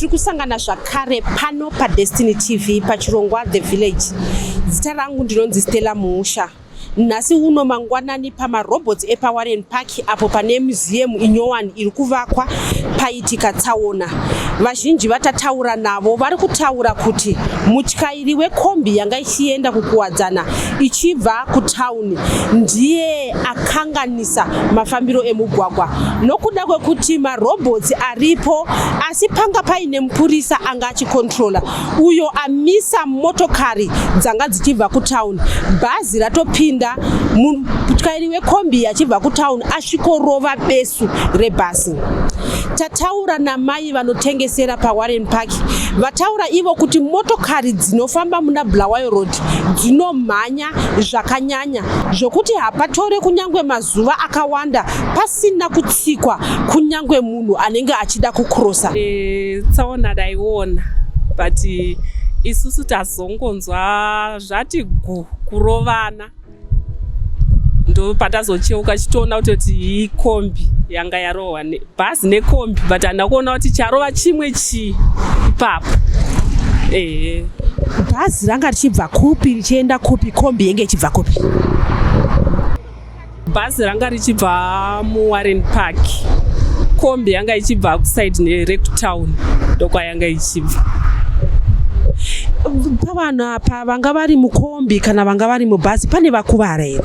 Tiri kusangana zvakare pano paDestiny TV pachirongwa The Village. Zita rangu ndinonzi Stella Muusha. Nhasi uno mangwanani pamarobots epaWarren Park apo pane museum inyowani iri kuvakwa paitika tsaona. Vazhinji vatataura navo vari kutaura kuti mutyairi wekombi yanga ichienda kuKuwadzana ichibva kutauni ndiye akanganisa mafambiro emugwagwa nokuda kwekuti marobhotsi aripo asi panga paine mupurisa anga achikontrola uyo amisa motokari dzanga dzichibva kutauni. Bhazi ratopinda, mutyairi wekombi achibva kutauni asvikorova besu rebhazi. Tataura namai vanotengesera paWarren Park vataura ivo kuti motokari dzinofamba muna Bulawayo Road dzinomhanya zvakanyanya zvokuti hapatore kunyangwe mazuva akawanda pasina kutsikwa kunyangwe munhu anenge achida kukurosa. E, tsaona ndaiona but isusu tazongonzwa zvati gu kurovana ndopatazocheuka chitoona kutoti ikombi yanga yarohwa bhazi nekombi but handina kuona kuti charova chimwe chii ipapo. Ehe, bhazi ranga richibva kupi richienda kupi, kombi yenge ichibva kupi? Bhazi ranga richibva muWarren Park, kombi yanga ichibva kusaidi rekutown, ndokwayanga ichibva. Pavanhu apa vanga vari mukombi kana vanga vari mubhazi, pane vakuvara here?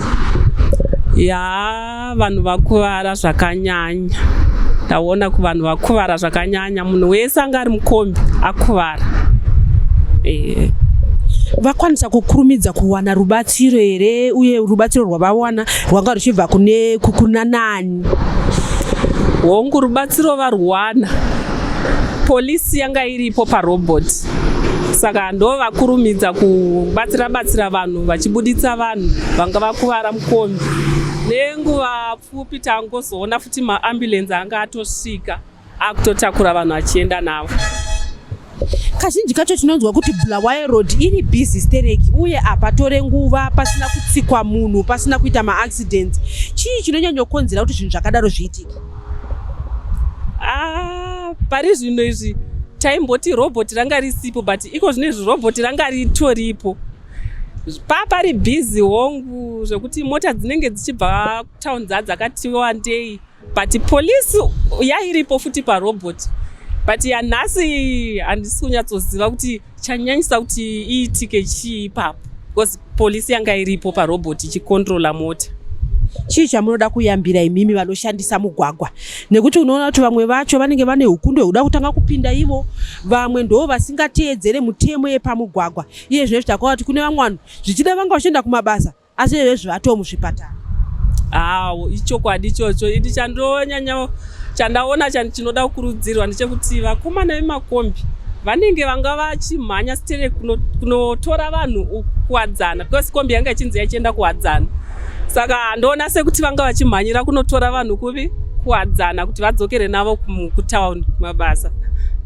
Ya, vanhu vakuvara zvakanyanya. Ndaona kuvanhu vakuvara zvakanyanya, munhu wese anga ari mukombi akuvara. E. Vakwanisa kukurumidza kuwana rubatsiro here, uye rubatsiro rwavawana rwanga ruchibva kune kuna nani? Hongu, rubatsiro varwana. Polisi yanga iripo parobot, saka ndo vakurumidza kubatsira batsira vanhu, vachibuditsa vanhu vanga vakuvara mukombi. Nenguva pfupi tangozoona futi maambulensi anga atosvika akutotakura vanhu achienda navo. Kazhinji kacho tinonzwa kuti Bulawayo Road iri busy stereki uye hapatore nguva pasina kutsikwa munhu, pasina kuita maaccidents. Chii chinonyanyokonzera kuti zvinhu zvakadaro zviitike? Ah, pari zvino izvi taimboti robot ranga risipo, but iko zvino izvi robot ranga ritoripo. Papari busy hongu, zvekuti mota dzinenge dzichibva kutauni dza dzakati wandei, but polisi yairipo futi parobot. But yanhasi handisi kunyatsoziva kuti chanyanyisa kuti iitike chii ipapo, because polisi yanga iripo parobot ichikontrola mota. Chii chamunoda kuyambira imimi vanoshandisa mugwagwa? Nekuti unoona kuti vamwe vacho vanenge vane ukundo hwekuda kutanga kupinda ivo, vamwe ndo vasingateedzere mutemo yepamugwagwa. Iye zvino takaona kuti kune vamwe vanhu zvichida vanga vachienda kumabasa, asi izvezvi vatoo muzvipatara. Hawo, ichokwadi ichocho. Ini chandonyanya chandaona chinoda kukurudzirwa ndechekuti vakomana vemakombi vanenge vanga vachimhanya sterek kunotora vanhu kuWadzana, because kombi yanga ichinzi yachienda kuWadzana, saka ndoona sekuti vanga vachimhanyira kunotora vanhu kuvi kuWadzana kuti vadzokere navo kutauni kumabasa.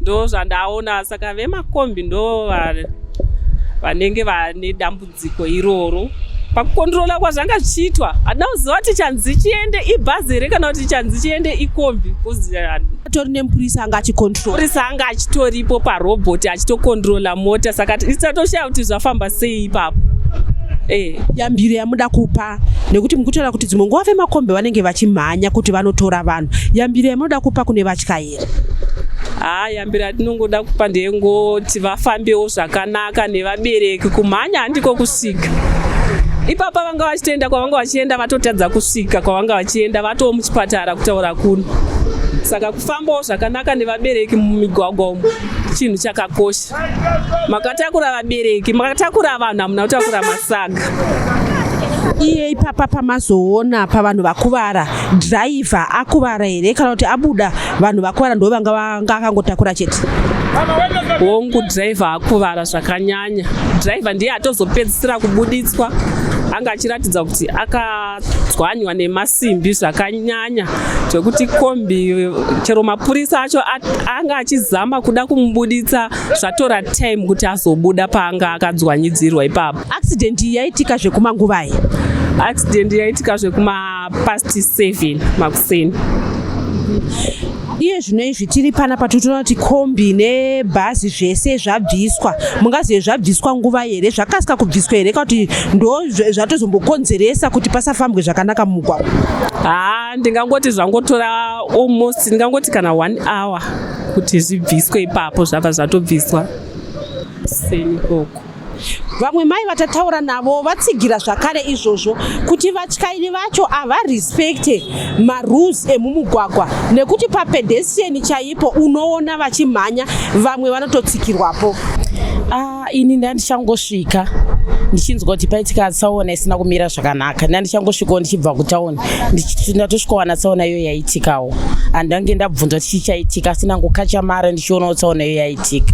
Ndo zvandaona. Saka vemakombi ndo vanenge vane dambudziko iroro pakukontrola kwazvanga zvichiitwa. Handina kuziva kuti chanzi chiende ibhazi here kana kuti chanzi chiende ikombi. Atori nemupurisa anga achikontrola. Purisa anga achitoripo parobot achitokontrola mota, saka tisatoshaya kuti zvafamba sei ipapo. E. Yambiro yamuda kupa, nekuti mukutaura kuti dzimwe nguva vemakombi vanenge vachimhanya kuti vanotora vanhu, yambiro yamunoda kupa kune vatyairi? Haa, yambiro yatinongoda kupa ndeyengoti vafambewo zvakanaka nevabereki. Kumhanya handiko kusvika ipapa. Vanga vachitoenda kwavanga vachienda, vatotadza kusvika kwavanga vachienda, vatoo muchipatara kutaura kuno. Saka kufambawo zvakanaka nevabereki mumigwagwa umu chinhu chakakosha. Makatakura vabereki, makatakura vanhu, hamuna kutakura masaga. Iye ipapa pamazoona pavanhu vakuvara, dhiraivha akuvara here kana kuti abuda vanhu vakuvara ndo vanga vanga akangotakura chete? Hongu, dhiraivha akuvara zvakanyanya. Dhiraivha ndiye atozopedzisira kubuditswa, anga achiratidza kuti akadzwanywa nemasimbi zvakanyanya, zvekuti kombi chero mapurisa acho anga achizama kuda kumubuditsa, zvatora time kuti azobuda paanga akadzwanyidzirwa ipapo. Accident iyi yaitika zvekumanguvai? Accident yaitika zvekuma past 7 makuseni. Iye zvino izvi tiri panapa tiri kuti kombi nebhazi zvese zvabviswa. Mungazive zvabviswa nguva here? Zvakasika kubviswa here kana kuti ndo zvatozombokonzeresa kuti pasafambwe zvakanaka mumugwagwa? Haa, ndingangoti zvangotora almost, ndingangoti kana one hour kuti zvibviswe ipapo, zvabva zvatobviswa senikoko. Vamwe mai vatataura navo vatsigira zvakare izvozvo kuti vatyairi vacho havarespecte marules emumugwagwa, nekuti papedestrian chaipo unoona vachimhanya, vamwe vanototsikirwapo. Ah, ini ndandichangosvika ndichinzwa kuti paitika tsaona isina kumira zvakanaka. Ndandichangosvikawo ndichibva kutauni, ndatosvikawana tsaona iyoyo yaitikawo. Handange ndabvunza kuti chii chaitika, asi ndangokachamara ndichionawo tsaona iyoyo yaitika,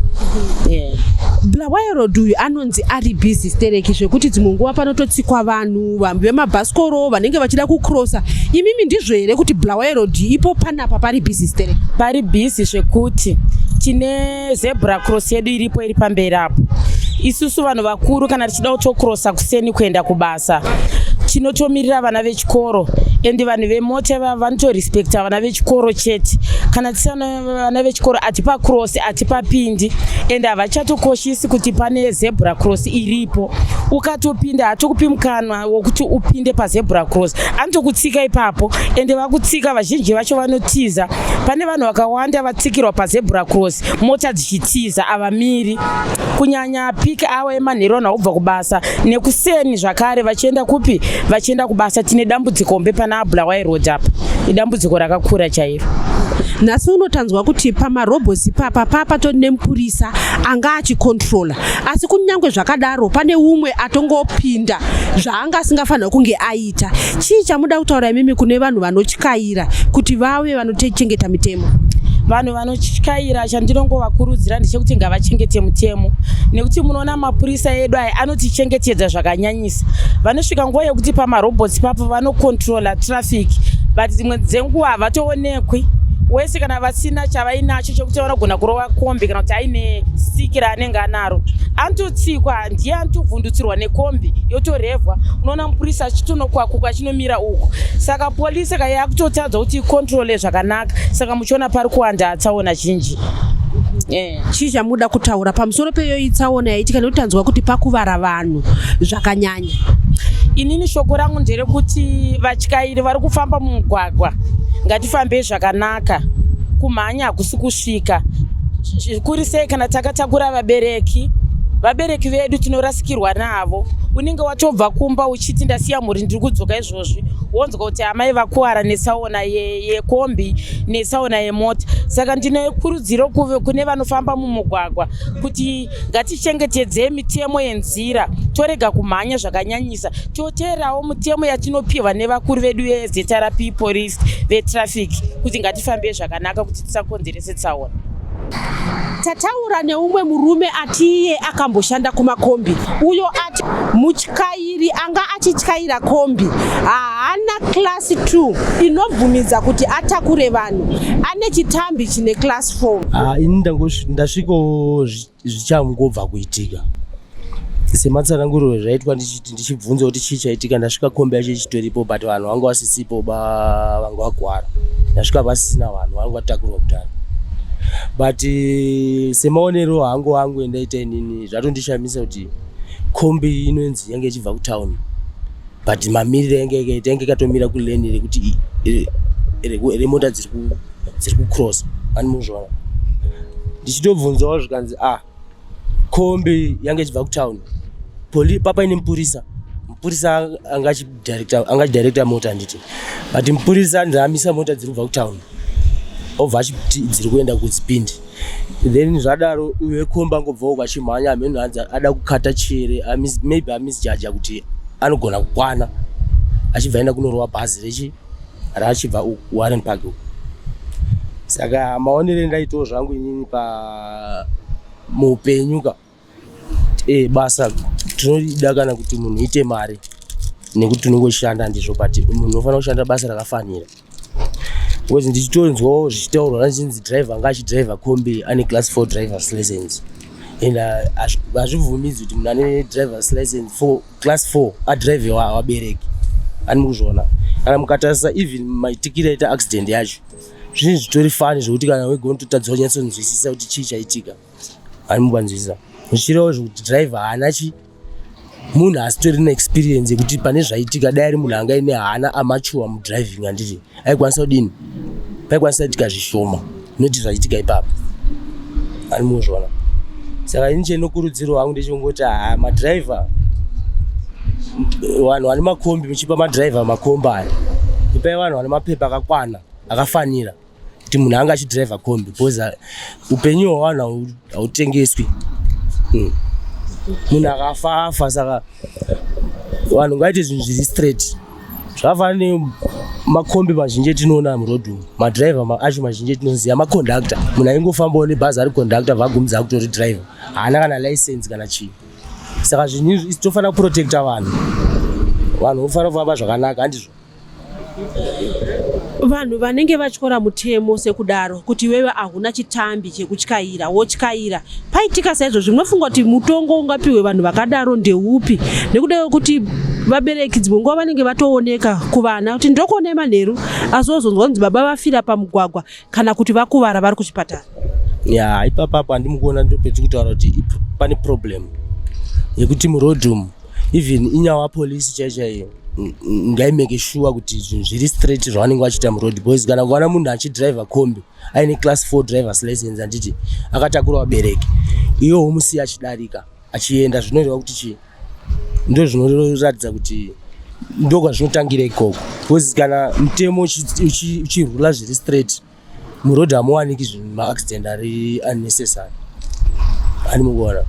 yeah. Bulawayo Road uyu anonzi ari busy stereki, zvekuti dzimwe nguva panototsikwa vanhu vemabhasikoro vanenge vachida kucrossa. Imimi, ndizvo here kuti Bulawayo Road ipo panapa pari busy stereki? Pari busy zvekuti tine zebra cross yedu iripo, iri pamberi apo. Isusu vanhu vakuru, kana tichida kutocrossa kuseni kuenda kubasa, tinotomirira vana vechikoro, and vanhu vemota ivava vanotorespecta vana vechikoro chete. Kana tisana vana vechikoro, hatipacross, hatipapindi, and havachatokoshisi kuti pane zebra cross iripo. Ukatopinda, hatokupi mukana wokuti upinde pazebra cross, anotokutsika ipapo. Ende vakutsika, vazhinji vacho vanotiza. Pane vanhu vakawanda vatsikirwa pazebra cross, mota dzichitiza, avamiri, kunyanya peak hour yemanheru, vanhu vakubva kubasa nekuseni zvakare vachienda kupi? Vachienda kubasa. Tine dambudziko hombe pana Bulawayo Road apa, idambudziko rakakura chairo. Nhasi unotanzwa kuti pamarobhosi ipapa papatori nemupurisa anga achicontrola, asi kunyange zvakadaro pane umwe atongopinda zvaanga asingafanira kunge aita. Chii chamuda kutaura imimi kune vanhu vanotyaira kuti vave vanochengeta mitemo? Vanhu vanotyaira, chandinongovakurudzira ndechekuti ngavachengete mutemo, nekuti munoona mapurisa edu aya anotichengetedza zvakanyanyisa. Vanosvika nguva yekuti pamarobhots papo vanocontrola traffic, but dzimwe dzenguva havatoonekwi wese kana vasina chavainacho chekuti vanogona kurova kombi, kana kuti aine stick raanenge anaro, anototsikwa, ndiye anotovhundutsirwa nekombi yotorevhwa. Unoona mupurisa achitonokwakuka achinomira uku. Saka polisi ka yakutotadza kuti icontrole zvakanaka, saka muchiona pari kuwanda tsaona zhinji. Chii chamuda kutaura pamusoro peiyoyi tsaona yaitika, nekuti tanzwa kuti pakuvara vanhu zvakanyanya? Inini shoko rangu nderekuti vatyairi vari kufamba mumugwagwa, ngatifambei zvakanaka. Kumhanya hakusi kusvika, zvikuru sei kana takatakura vabereki. Vabereki vedu tinorasikirwa navo. Unenge watobva kumba uchiti, "Ndasiya mhuri, ndiri kudzoka izvozvi," wonzwa kuti amai vakuwara netsaona yekombi, netsaona yemota. Saka ndine kurudziro kune vanofamba mumugwagwa kuti ngatichengetedzei mitemo yenzira, torega kumhanya zvakanyanyisa, toteerawo mitemo yatinopiwa nevakuru vedu veZRP Police, vetraffic, kuti ngatifambei zvakanaka kuti tisakonzerese tsaona. Tataura neumwe murume ati iye akamboshanda kumakombi, uyo ati mutyairi anga achityaira kombi haana class 2 inobvumidza kuti atakure vanhu, ane chitambi chine class 4. Ah, ini ndasvikawo zvichangobva kuitika. Sematsananguriro zvaitwa, ndichiti ndichibvunza kuti chii chaitika, ndasvika kombi yacho ichitoripo, but vanhu vanga vasisipo, vanga vakwara. Ndasvika pasisina vanhu, vanga vatakurwa kudhara. But semaonero hangu angu endaita inini, zvatondishamisa kuti kombi inonzi yange ichibva kutauni, but mamiriro yange yakaita, yange ikatomira kulane rekuti remota dziri kucrossa ani. Muzviona, ndichitobvunzawo zvikanzi, ah, kombi yange ichibva kutauni, papaine mupurisa. Mupurisa anga achidirecta mota, handiti? But mupurisa anzi amisa mota dziri kubva kutauni, obva achiti dziri kuenda kudzipindi. Then zvadaro, uyu wekombi angobvawo kwachimhanya, hameno hanzi ada kukata chere, maybe amisjaja kuti anogona kukwana, achibva aenda kunorova bhazi rechi raachibva Warren Park uku. Saka maonero endaitawo zvangu inini pa muupenyu ka, basa tinorida kana kuti munhu ite mari nekuti tinongoshanda, ndizvo, but munhu unofanira kushanda basa rakafanira, because ndichitonzwawo zvichitaurwa nachinzi driver anga achidriver kombi ane class 4 drivers license, and hazvibvumidzi kuti munhu ane drivers license for class 4 adrive vabereki ani. Mukuzviona, kana mukatarisa even maitikiro aita accident yacho. Zvinhu zvitori funny zvekuti kana wega unototadza kunyatsonzwisisa kuti chii chaitika. Hanimukwanzwisisa. Zvichireva zvekuti driver haana chi munhu asitori neexperience yekuti pane zvaitika dai ari munhu anga aine haana amature mudriving handiti aikwanisa kudini paikwanisa itika zvishoma noti zvaitika ipapo ani muzviona saka ini chenokurudziro wangu ndechekungoti haa madriver vanhu vane makombi muchipa madriver makombi aya ipai vanhu vane mapepa akakwana akafanira kuti munhu anga achidriver kombi because upenyu hwevanhu hautengeswi. Munhu akafa afa saka vanhu ngaite zvinhu zviri straight. Zvakafanana nemakombi mazhinji etinoona muroad umu, madriver acho mazhinji etinoziva maconductor. Munhu aingofambawo nebhazi ari conductor bva agumidza akutori driver, haana kana license kana chii. Saka zvinhu izvi tofanira kuprotecta vanhu, vanhu vofanira kufamba zvakanaka handizvo? Vanhu vanenge vatyora mutemo sekudaro kuti iwewe ahuna chitambi chekutyaira wotyaira paitika saizvozvo munofunga kuti mutongo ungapiwe vanhu vakadaro ndeupi nekuda kwekuti vabereki dzimwe nguva vanenge vatooneka kuvana kuti ndokuonai manheru asi wozonzwa kunzi baba vafira pamugwagwa kana kuti vakuvara vari kuchipatara. Ya ipapapo handimukuona ndopetiri kutaura kuti pane problem yekuti muroad umu even inyawa police chaiyo chaiyo ngaimeke sure kuti zvinhu zviri straight zvavanenge vachiita muroad because kana kuona munhu achidriver kombi aine class 4 drivers license handiti akatakura vabereki iwe womusiya achidarika achienda zvinoreva kuti chii ndo zvinoratidza kuti ndokwazvinotangira ikoko because kana mutemo uchirula zviri straight muroad hamuwaniki zvinhu maaccident ari unnecessary ani mukuona.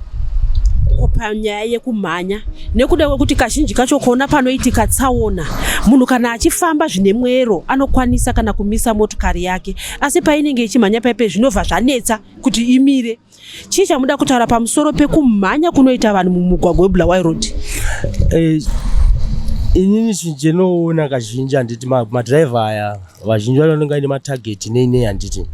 Panyaya yekumhanya nekuda kwekuti kazhinji kacho kuona panoitika tsaona munhu kana achifamba zvine mwero anokwanisa kana kumisa motokari yake asi painenge ichimhanya paipe zvinobva zvanetsa kuti imire. Chii chamuda kutaura pamusoro pekumhanya kunoita vanhu mumugwagwa weBulawayo Road? Inini chinhu chendinoona kazhinji handiti madhiraivha aya vazhinji vanonga ine matarget nei nei handiti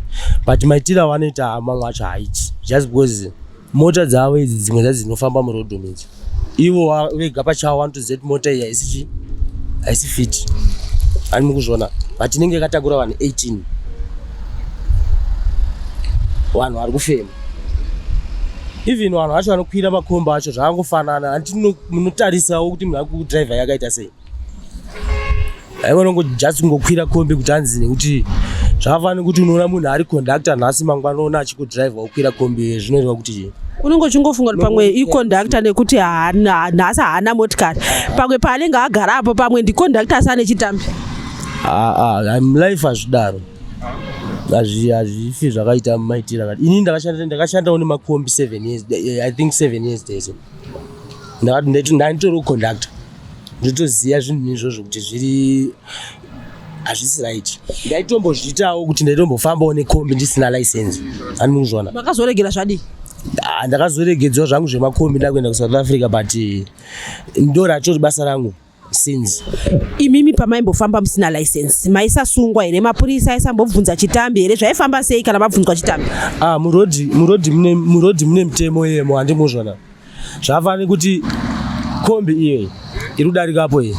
but maitiro avanoita mamwe acho haaiti just because mota dzavo idzi dzimwe dzadzo dzinofamba muroad umu idzi ivo vega pachavo vanotoziva kuti mota iyi haisi chii haisi fit ani mukuzviona but inenge yakatakura vanhu 18 vanhu vari kufema even vanhu vacho vanokwira makombi acho zvakangofanana hanti munotarisawo kuti munhu akudhiraivha yakaita sei haivanongo just kungokwira kombi kuti hanzi nekuti zvakafanana nekuti unoona munhu ari conductor nhasi mangwana unoona achikudhiraivha wokwira kombi zvinoreva kuti chii Unenge uchingofunga kuti pamwe iconductor nekuti nhasi haana motikari pamwe paanenge agara apo pamwe ndiconductor asi ane chitambi. Life hazvidaro hazvifi zvakaita maitiro akati inini ndakashandawo nemakombi 7 years I think 7 years days ndaitoriwo conductor ndotoziva zvinhu izvozvo kuti zviri hazvisi right ndaitombozviitawo kuti ndaitombofambawo nekombi ndisina license ani mukuzviona. Makazoregera zvadii? Ndakazoregedzwa zvangu zvemakombi ndakuenda kuSouth Africa but ndo ratori basa rangu since. Imimi pamaimbofamba musina license maisasungwa here? Mapurisa aisambobvunza chitambi here? Zvaifamba sei kana mabvunzwa chitambi? Murodhi mune mutemo yemo handimuzvona zvakafanana nekuti kombi iyoyi iri kudarikapo iyi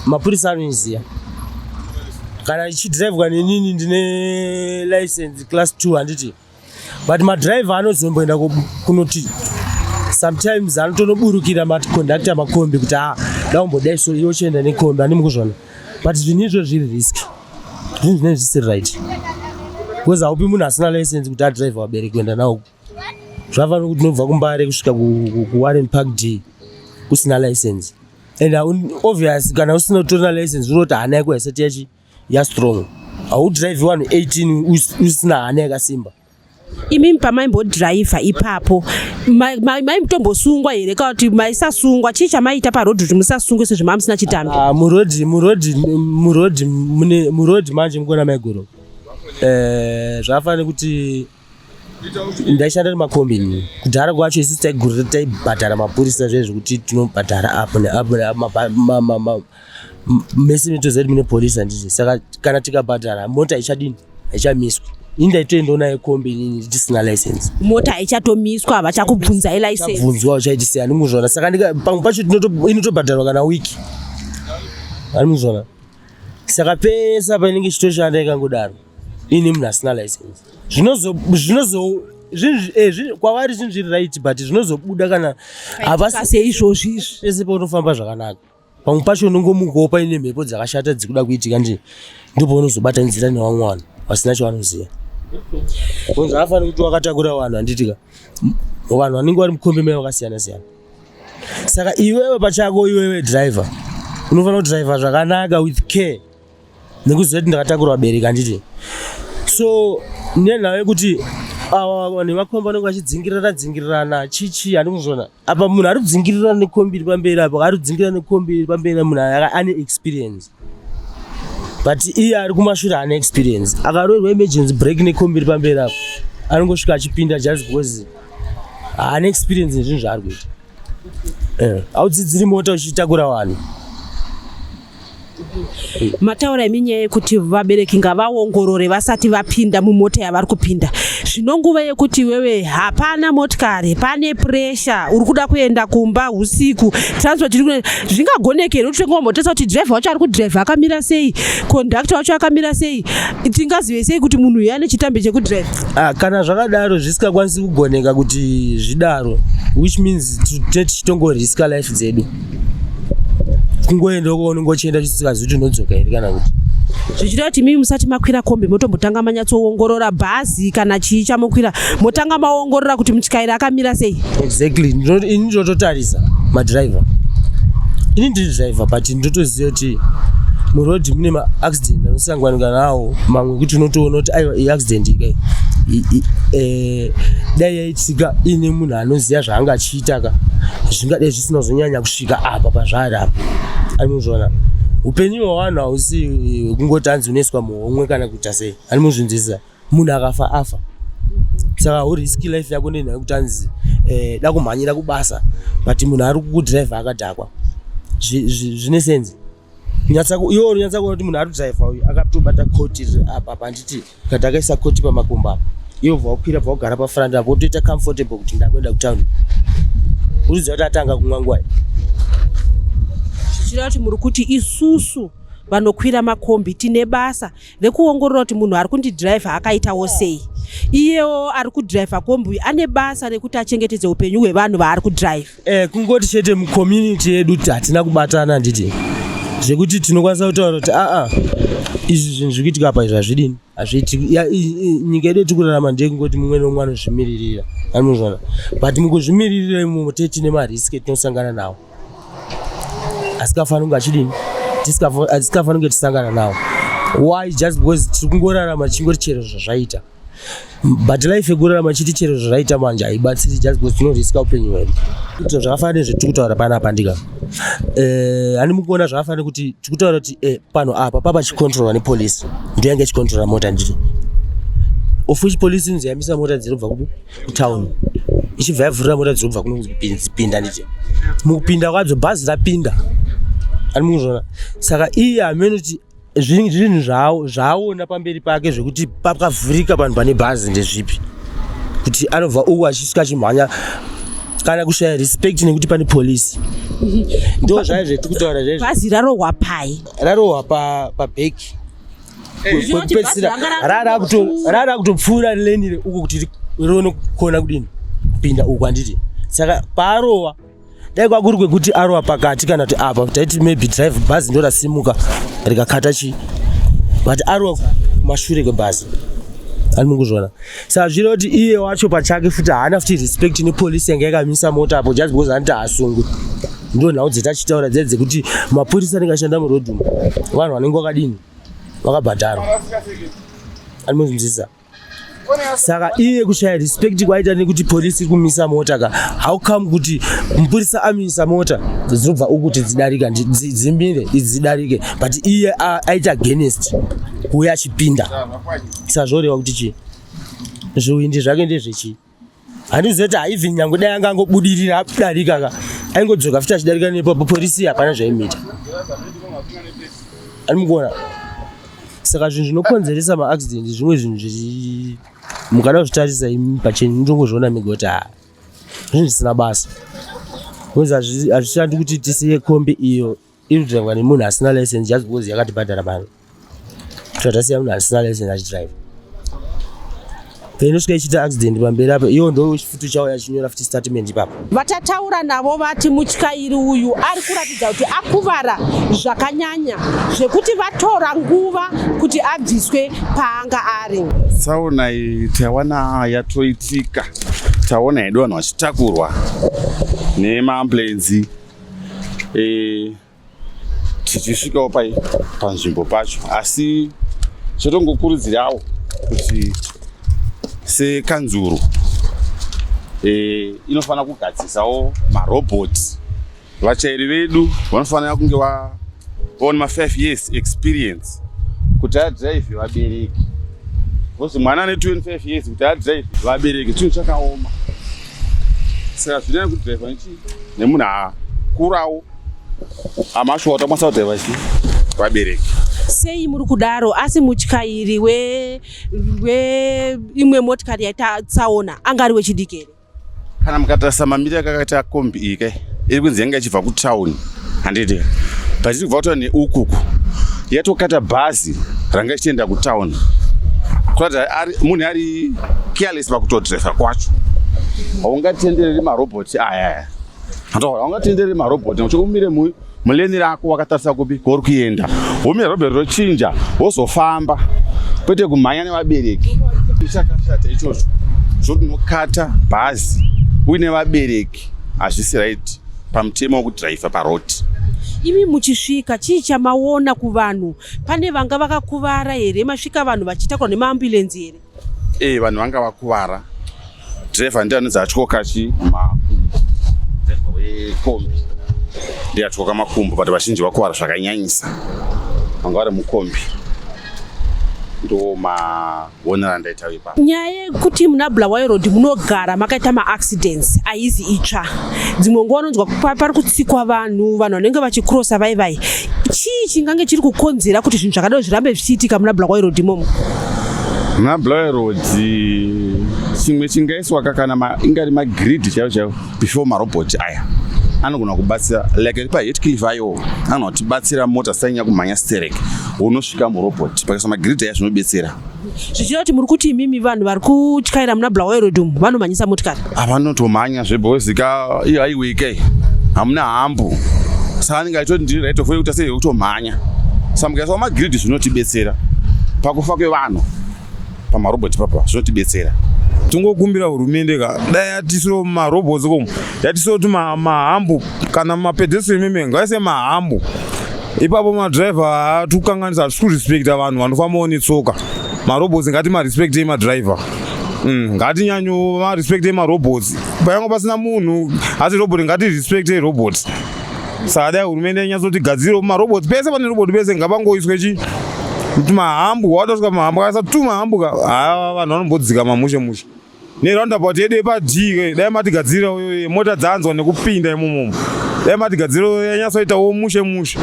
mapurisa anoiziva kana ichidhiraivhwa nenini ndine license class 2 handiti but madhiraivha anozomboenda kunoti sometimes anotonoburukira maconductor makombi kuti a daumbodai so iwe uchienda nekombi handi mukuzvona but zvinhu izvo zviri risk zvinhu zvinenge zvisiri right because haupi munhu asina license kuti adhiraivha vabereki kuenda nawo zvakafanana kuti unobva kuMbare kusvika kuWarren Park D usina license and obvious kana usina kutorina license unoti hana yako haisati yachi yastrong haudhiraivhi vanhu 18 usina hana yakasimba. Imimi pamaimbodhiraivha ipapo maitombosungwa here kana kuti maisasungwa? Chii chamaita parodhi kuti musasungwe sezvo manga musina chitambi? Murodhi mune murodhi manje mukuona maiguru zvakafanana nekuti ndaishanda nemakombi ini kudhara kwacho isusu taigurira taibhadhara mapurisa zviye zvekuti tinobhadhara apo neapo neapo mese mitoziva kuti mune polisi handiti saka kana tikabhadhara mota haichadini haichamiswa ini ndaitoendawo nayo kombi inini ndisina license. Mota haichatomiswa havachakubvunzai license. Bvunzwa uchaiti sei handimuzvona saka pamwe pacho inotobhadharwa kana wiki handimuzvona saka pese apa inenge ichitoshanda ikangodaro. Iine munhu asina license, zvinozo zvinozo zvinhu kwavari zvinhu zviri right, but zvinozobuda kana havasi Seizvozvi izvi. Pese paunofamba zvakanaka, pamwe pacho unongomukawo paine mhepo dzakashata dzikuda kuitika, ndi ndopaunozobatanidzira nevamwe vanhu vasina chavanoziva. Kunzi haafaniri kuti wakatakura vanhu, handitika? Vanhu vanenge vari mukombi mai vakasiyana siyana. Saka iwewe pachako, iwewe driver, unofanira kudhiraivha zvakanaka with care, nekuziva kuti ndakatakura vabereki, handiti? So nenhau yekuti ava vanhu vemakombi vanenge vachidzingirirana dzingirirana, chichi, handi kuzviona apa munhu ari kudzingirirana nekombi iri pamberi apo, ari kudzingirira nekombi iri pamberi, munhu ane experience, but iye ari kumashure haana experience. Akaroverwa emergency brake nekombi iri pamberi apo, anongosvika achipinda just because haana experience nezvinhu zvaari kuita. Haudzidziri mota uchitakura vanhu. Mataura imi nyaya yekuti vabereki ngavaongorore vasati vapinda mumota yavari kupinda. Zvino nguva yekuti iwewe hapana motikari, pane pressure, uri kuda kuenda kumba usiku, transport iri zvingagoneke here kuti tongombotarisa kuti dhiraivha wacho ari kudhiraivha akamira sei, kondakta wacho akamira sei? Tingazive sei kuti munhu uyu ane chitambi chekudhiraivha? Ah, kana zvakadaro zvisingakwanisi kugoneka kuti zvidaro, which means tichitongoriska life dzedu, kungoenda uko unenge uchienda chisingazivi kuti unodzoka here kana kuti. Zvichida kuti mimi musati makwira kombi, motombotanga manyatsoongorora bhazi kana chii chamokwira, motanga maongorora kuti mutyairi akamira sei. Exactly. Ini ndinototarisa madhiraivha. Ini ndiri dhiraivha, but ndinotoziva kuti murodhi mune maaccident anosanganika nawo mamwe, kuti unotoona kuti aiwa, iyi accident ika dai yaitika ine munhu anoziva zvaanga achiita ka, zvingadai zvisina kuzonyanya kusvika apa pazvari apa. Anozviona, upenyu hwavanhu hausi hwekungoti hanzi unoiswa muhomwe kana kuita sei. Animuzvinzwisisa, munhu akafa afa. Saka hauriski life yako nenhau yekuti hanzi da kumhanyira kubasa, but munhu ari kukudhiraivha akadhakwa. Zvine sense? Iwe unyatsa kuona kuti munhu ari kudhiraivha uyu akatobata koti riri apa panditi kati akaisa koti pamakumbo apa, iwe bva wakwira, bva wagara pafront apo, wotoita comfortable kuti ndakuenda kutauni. Uriziva kuti atanga kumwa nguwai? Zvichireva kuti muri kuti isusu vanokwira makombi tine basa rekuongorora kuti munhu ari kundidhiraivha akaitawo sei. Iyewo ari kudhiraivha kombi uyu ane basa rekuti achengetedze upenyu hwevanhu vaari kudhiraivha. Kungoti chete mucommunity yedu hatina kubatana, handiti? Zvekuti tinokwanisa kutaura kuti aa, izvi zvinhu zviri kuitika apa izvi hazvidini, hazviitiki. Nyika yedu yetiri kurarama ndeyekungoti mumwe nomumwe anozvimiririra, anozvona, but mukuzvimiririra imomo tee tine mariski etinosangana nawo asikafaniri kunge achidini, asikafaniri kunge tichisangana nawo. Why? Just because tiri kungorarama tichingoti chero zvazvaita, but life yekurarama chiti chero zvazvaita manje haibatsiri, just because tinoriska upenyu hwedu. Kuita zvakafanana nezvetiri kutaura panapa ndika hani mukuona zvakafanana kuti tiri kutaura kuti pano apa papachikontrolwa nepolisi, ndiyo yange ichikontrola mota, nditi? Of which polisi inzi yamisa mota dzinobva kupi? Kutown, ichibva yavhurira mota dzinobva kuno dzipinda, nditi? Mukupinda kwadzo bhazi rapinda, ani mukuzviona? Saka iye hamene kuti zvinhu zvaaona pamberi pake zvekuti pakavhurika panhu pane bhazi ndezvipi, kuti anobva uku achisvika achimhanya, kana kushaya respect nekuti pane polisi. Ndo zvai zvetiri kutaura zvaizvo. Bhazi rarohwa pai? Rarohwa pabheki kwekupedzisira, rara kutopfuura lane reuko kuti rione kukona kudini kupinda uku, handiti? Saka paarohwa, dai kwakuri kwekuti arohwa pakati kana kuti apa, taiti maybe drive bhazi ndo rasimuka rikakata chi, but arohwa kumashure kwebhazi, ani mukuzviona? Saka zvireva kuti iye wacho pachake futi haana futi respect nepolisi yanga yakamisa mota apo, just because anoti haasungwi. Ndo nhau dzetachitaura dziya dzekuti mapurisa anenge ashanda murodhi umu, vanhu vanenge vakadini, vakabhadharwa, ani muzvinzwisisa? Saka iye kushaya respect kwaita nekuti polisi iri kumisa mota ka, how come kuti mupurisa amisa mota dzinobva uku kuti dzidarika, dzimire idzi dzidarike, but iye aita against kuuya achipinda? Saka zvoreva kuti chii? Zviwindi zvake ndezvechii? Handizivi kuti even nyange dai anga angobudirira adarika ka, aingodzoka futi achidarika nepapo, polisi hapana zvaimuita, ani mukuona? Saka zvinhu zvinokonzeresa maaccident, zvimwe zvinhu zviri mukada kuzvitarisa imi pachenyu, ndongozviona mega kuti ha, zvinhu zvisina basa, because hazvishandi kuti tisiye kombi iyo iri kudhiraivwa nemunhu asina license just because yakatibhadhara mari, totasiya munhu asina license achidhiraivha. Painosvika ichiita accident pamberi apa, iwo ndo futi uchauya achinyora futi statement ipapo. Vatataura navo vati mutyairi uyu ari kuratidza kuti akuvara zvakanyanya zvekuti vatora nguva kuti abviswe paanga ari. Tsaona iyi tawana yatoitika, taona hedu vanhu vachitakurwa nemaambulenzi tichisvikawo pai panzvimbo pacho, asi chotongokurudzirawo kuti sekanzuru inofanira kugadzisawo marobhoti. Vachairi vedu vanofanira kunge vaone ma5 years experience kuti adhiraivhe vabereki, because mwana ane 25 years kuti adhiraivhe vabereki chinhu chakaoma. Saka zvinaya kudhiraivha nechi nemunhu akurawo amashuwa kuti akwanisa kudhiraivha chi vabereki. Sei muri kudaro, asi mutyairi weimwe motikari yaita tsaona anga ari wechidiki here? Kana mukatarisa mamiriro akakaita kombi iyi kai, iri kunzi yanga ichibva kutauni, handiti? Pachiri kubva kutauni neukuku yatokata bhazi ranga ichienda kutauni, kuratidza munhu ari careless pakutodhiraivha kwacho. Haungatendereri marobhoti aya, haungatendereri marobhoti nekuti umire mulane rako wakatarisa kupi kwauri kuenda, womira robhoti rochinja, wozofamba, kwete kumhanya nevabereki. Chakashata ichocho zvoti unokata bhazi uine vabereki, hazvisi right pamutemo wekudhiraivha paroti. Imi muchisvika, chii chamaona kuvanhu? Pane vanga vakakuvara here? Masvika vanhu vachitakurwa nemaambulenzi here? Vanhu vanga vakuvara. Dhiraivha ndiye anonzi atyoka chi makumbo, dhiraivha wekombi ndiye atyoka makumbo, but vazhinji vakuvara zvakanyanyisa vanga vari mukombi. Ndo maonero andaita ipapo. Nyaya yekuti muna Bulawayo Road munogara makaita maaccidents haizi itsva. Dzimwe nguva unonzwa pari kutsikwa vanhu, vanhu vanenge vachikrosa vai vai. Chii chingange chiri kukonzera kuti zvinhu zvakadaro zvirambe zvichiitika muna Bulawayo Road imomo? Muna Bulawayo Road, chimwe chingaiswa kana ingari magrid chaivo chaivo before marobhoti aya anogona kubatsira, like paHatcliffe ayo anogona kutibatsira mota dzisanyanya kumhanya sterek. Unosvika murobhoti, pakaiswa magrid aya zvinobetsera. Zvichida kuti muri kuti imimi vanhu vari kutyaira muna Bulawayo Road umu vanomhanyisa motikari? Avanotomhanya zvebhozi ka, iyo highway kai hamuna hambu, saka anenge achitoti ndiri right of way kuita sei yekutomhanya. Saka mukaiswa magrid zvinotibetsera pakufa kwevanhu pamarobhoti papa, zvinotibetsera. Tingokumbira hurumende ka, dai yatisiro marobots komo, yatisiro kuti mahumps kana mapedestrian meme ngaise mahumps ipapo. Madhiraivha atukanganisa, hatisi kurespekta vanhu vanofambawo netsoka. Marobots ngati marespektei madhiraivha. Ngatinyanyo marespektei marobots payanga pasina munhu, asi robot ngatirespektei robot. Saka dai hurumende yanyatsotigadzirawo marobots pese pane robot, pese ngapangoiswe chi kuti mahumps. Watosvika mahumps, akaisa tu mahumps ka, haa, vanhu vanombodzika mamushe mushe. Neroundabout yedu yepaD, dai matigadzira mota dzanzwa nekupinda imomomo, dai matigadzira yanyatsoitawo mushe mushe.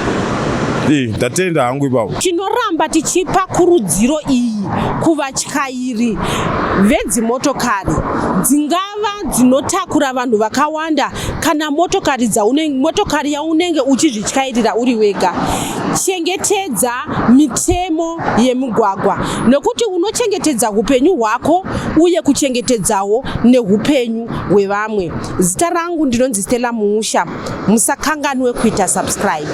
Ndatenda hangu ipapo. Tinoramba tichipa kurudziro iyi kuvatyairi vedzimotokari, dzingava dzinotakura vanhu vakawanda kana motokari motokari yaunenge uchizvityairira uri wega. Chengetedza mitemo yemugwagwa nekuti unochengetedza upenyu hwako uye kuchengetedzawo neupenyu hwevamwe. Zita rangu ndinonzi Stella Muusha. Musakanganwe kuita subscribe.